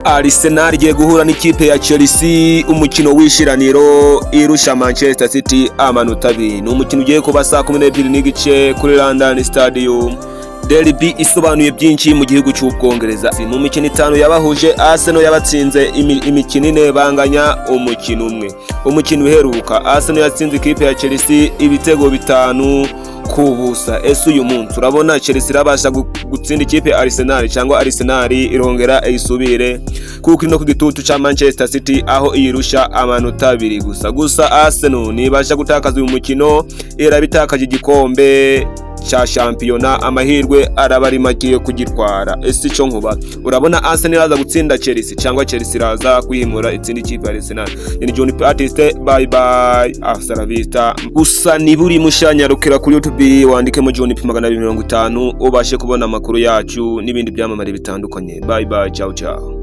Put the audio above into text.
Arsenal igiye guhura n'ikipe ya Chelsea, umukino w'ishiraniro irusha Manchester City amanota 2. Ni umukino ugiye kuba saa 12:30 kuri London Stadium. Derby isobanuye byinshi mu gihugu cy'Ubwongereza. Mu mikino itanu yabahuje, Arsenal yabatsinze imikino ine, banganya umukino umwe. Umukino uheruka Arsenal yatsinze ikipe ya Chelsea ibitego 5-0. Ese uyu munsi urabona Chelsea irabasha gutsinda ikipe ya Arsenal, cyangwa Arsenal irongera isubire kuko ino ku gitutu ca Manchester City, aho iyirusha amanota 2 gusa? Gusa Arsenal nibasha gutakaza uyu mukino, irabitakaje igikombe cya shampiyona, amahirwe araba ari make yo kugitwara. Ese icyo nkuba, urabona Arsenal iraza gutsinda Chelsea, cyangwa Chelsea iraza kwihimura itsinda ikipe ya Arsenal? Ni John Artist, bye bye, hasta la vista. Gusa niba uri mushanyarukira kuri YouTube, wandikemo John P 250, ubashe kubona amakuru yacu n'ibindi byamamare bitandukanye. Bye bye, ciao ciao.